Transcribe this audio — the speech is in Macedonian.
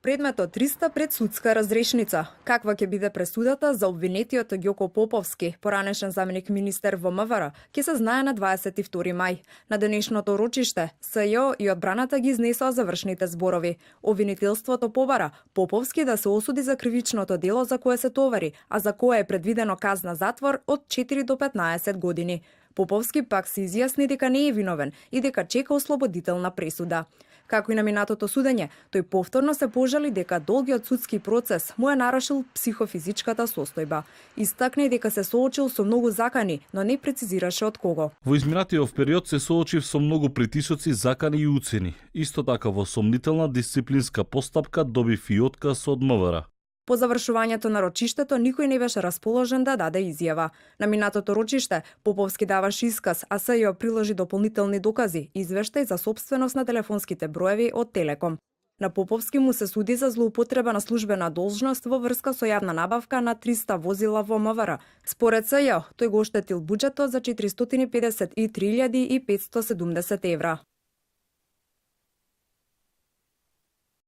Предметот 300 пред судска разрешница. Каква ќе биде пресудата за обвинетиот Ѓоко Поповски, поранешен заменик министер во МВР, ќе се знае на 22 мај. На денешното рочиште, СЈО и одбраната ги изнесоа завршните зборови. Обвинителството побара Поповски да се осуди за кривичното дело за кое се товари, а за кое е предвидено казна затвор од 4 до 15 години. Поповски пак се изјасни дека не е виновен и дека чека ослободителна пресуда. Како и на минатото судење, тој повторно се пожали дека долгиот судски процес му е нарушил психофизичката состојба. Истакна и дека се соочил со многу закани, но не прецизираше од кого. Во изминатиот период се соочив со многу притисоци, закани и уцени. Исто така во сомнителна дисциплинска постапка добив и отказ од МВР. По завршувањето на рочиштето никој не беше расположен да даде изјава. На минатото рочиште Поповски даваше исказ, а СЈО приложи дополнителни докази, извештај за собственост на телефонските броеви од Телеком. На Поповски му се суди за злоупотреба на службена должност во врска со јавна набавка на 300 возила во МВР. Според СЈО, тој го оштетил буџетот за 453.570 евра.